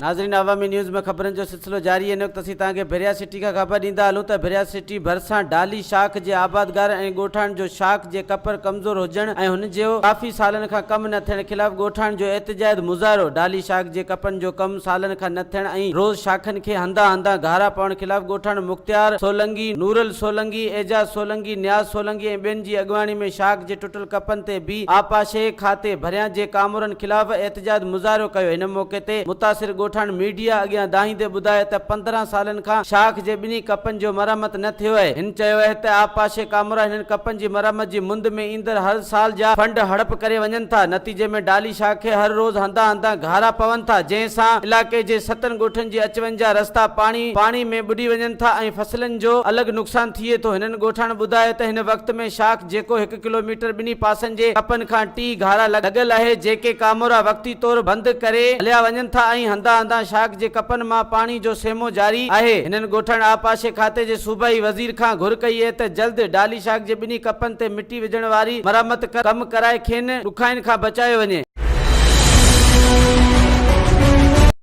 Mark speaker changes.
Speaker 1: ناظرين عوامي نيوز ۾ خبرن جو سلسلو جاري هن وقت اسين توهان کي ڀريا سٽي کان خبر ڏيندا هلون ته ڀريا سٽي ڀرسان ڊالي شاخ جي آبادگارن ۽ ڳوٺاڻن جو شاخ جي ڪپر ڪمزور هجڻ ۽ هن جو ڪافي سالن کان ڪم نه ٿيڻ خلاف ڳوٺاڻن جو احتجاجي مظاهرو ڊالي شاخ جي ڪپن جو ڪم سالن کان نه ٿيڻ ۽ روز شاخن کي هنڌان هنڌان گهارا پوڻ خلاف ڳوٺاڻن مختيار سولنگي، نورل سولنگي، اعجاز سولنگي، نياز سولنگي ۽ ٻين جي اڳواڻي ۾ شاخ جي ٽٽل ڪپن تي بي آبپاشي کاتي ڀريان جي ڪامورن خلاف احتجاج مظاهرو ڪيو هن موقعي تي متاثر ڳوٺاڻن ميڊيا اڳيان دانهيندي ٻڌايو ته 15 سالن کان شاخ جي ٻنهي ڪپن جو مرمت نه ٿيو اهي هن چيو اهي ته آبپاشي ڪامورا هنن ڪپن جي مرمت جي مند ۾ ايندڙ هر سال جا فنڊ هڙپ ڪري وڃن ٿا نتيجي ۾ ڊالي شاخ کي هر روز هنڌان هنڌان گهارا پون ٿا جنهن سان علائقي جي ستن ڳوٺن جي اچ وڃ جا رستا پاڻي پاڻي ۾ ٻڏي وڃن ٿا ۽ فصلن جو الڳ نقصان ٿئي ٿو هنن ڳوٺاڻن ٻڌايو ته هن وقت ۾ شاخ جيڪو هڪ ڪلوميٽر ٻنهي پاسن جي ڪپن کان ٽي گهارا لڳل آهي، جيڪي ڪامورا وقتي طور بند ڪري هليا وڃن ٿا ۽ هنڌان هنڌان شاخ جي ڪپن مان پاڻي جو سيمو جاري آهي. هنن ڳوٺاڻن آبپاشي کاتي جي صوبائي وزير کان گهر ڪئي اهي ته جلد ڊالي شاخ جي ٻنهي ڪپن تي مٽي وجهڻ واري مرمت ڪم ڪرائي کين ڏکائين کان بچايو وڃي.